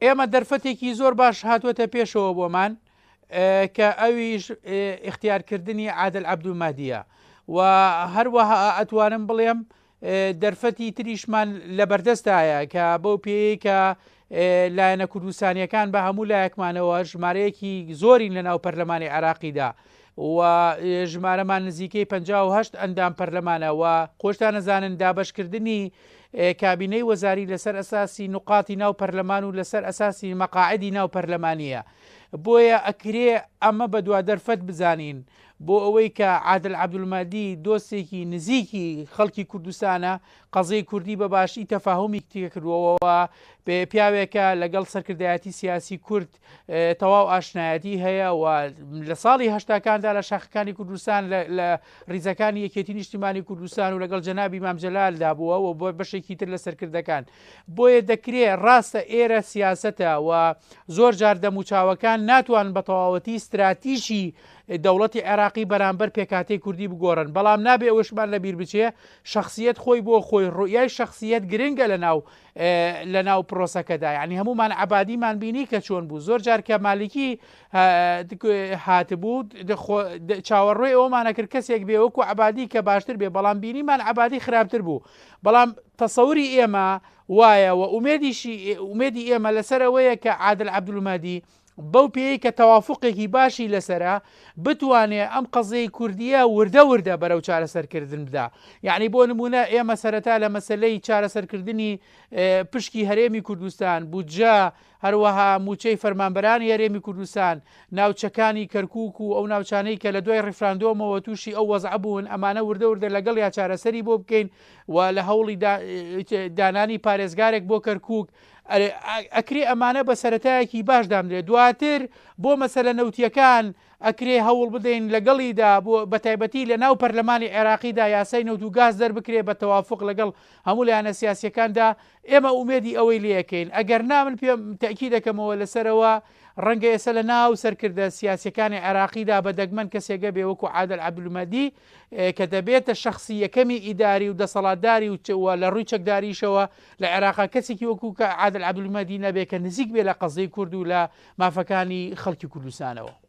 ئێمە دەرفەتێکی زۆر باش هاتووەتە پێشەوە بۆمان کە ئەویش ئیختیارکردنی عادل عەبدولمەهدیە و هەروەها ئەتوانم بڵێم دەرفەتی تریشمان لەبەردەستایە کە بەو پێیەی کە لایەنە کوردستانیەکان بە هەموو لایەکمانەوە ژمارەیەکی زۆرین لە ناو پەرلەمانی عێراقیدا و ژمارەمان نزیکەی 58 ئەندام پەرلەمانە و خۆشتان نەزانن دابەشکردنی کابینەی وەزاری لەسەر ئەساسی نقاتی ناو پەرلەمان و لەسەر ئەساسی مەقاعدی ناو پەرلەمانیە بۆیە ئەکرێ ئەمە بە دوا دەرفەت بزانین بۆ ئەوەی کە عادل عەبدولمەهدی دۆستێکی نزیکی خەڵکی کوردستانە، قەزیەی کوردی بە باشی تەفاهومی تێکردووە و پیاوێکە لەگەڵ سەرکردایەتی سیاسی کورد تەواو ئاشنایەتی هەیە و لە ساڵی هەشتاکاندا لە شاخەکانی کوردستان لە ریزەکانی یەکێتی نیشتیمانی کوردستان و لەگەڵ جەنابی مام جەلالدا بووە و بۆ بەشێکی تر لە سەرکردەکان. بۆیە دەکرێ ڕاستە ئێرە سیاسەتە و زۆر جار دەموچاوەکان ناتوانن بە تەواوەتی ستراتیژی دەوڵەتی عێراقی بەرامبەر پێکهاتەی کوردی بگۆڕن، بەڵام نابێ ئەوەشمان لەبیر بچێ شەخسیەت خۆی بۆ خۆی ڕوئیای شەخسیەت گرنگە لەناو لەناو پرۆسەکەدا، یانی هەموومان عەبادیمان بینی کە چۆن بوو، زۆر جار کە مالیکی هاتبوو چاوەڕوێ ئەوەمان ئەکرد کەسێک بێ وەکو عەبادی کە باشتر بێ، بەڵام بینیمان عەبادی خراپتر بوو، بەڵام تەسەوری ئێمە وایە و ئومێدیشی ئومێدی ئێمە لەسەر ئەوەیە کە عادل عەبدولمەهدی بەو پێیەی کە تەوافوقێکی باشی لەسەرە بتوانێ ئەم قەزیەی کوردییە وردە وردە بەرەو چارەسەرکردن بدا. یەعنی بۆ نموونە ئێمە سەرەتا لە مەسەلەی چارەسەرکردنی پشکی هەرێمی کوردستان، بودجە، هەروەها مووچەی فەرمانبەرانی هەرێمی کوردستان، ناوچەکانی کەرکووک و ئەو ناوچانەی کە لە دوای ڕیفراندۆمەوە تووشی ئەو وەزعە بوون ئەمانە وردە وردە لەگەڵیا چارەسەری بۆ بکەین و لە هەوڵی دانانی پارێزگارێک بۆ کەرکووک ئەکرێ ئەمانە بە سەرەتایەکی باش دامرێت دواتر بۆ مەسەلە نەوتیەکان ئەکرێ هەوڵ بدەین لەگەڵیدا بۆ بەتایبەتی لە ناو پەرلەمانی عێراقیدا یاسای نەوت و گاز دەربکرێ بە تەوافق لەگەڵ هەموو لایەنە سیاسیەکاندا ئێمە ئومێدی ئەوەی لێ ئەکەین ئەگەر نا من پێم تەئکید ئەکەمەوە لەسەرەوە ڕەنگە ئێستا لە ناو سەرکردە سیاسیەکانی عێراقیدا بە دەگمەن کەسێک هەبێ وەکو عادل عەبدولمەهدی کە دەبێتە شەخسی یەکەمی ئیداری و دەسەڵاتداری و لە ڕووی چەکداریشەوە لە عێراقا کەسێکی وەکو کە عادل عەبدولمەهدی نەبێ کە نزیک بێ لە قەزیەی کورد و لە مافەکانی خەڵکی کوردستانەوە.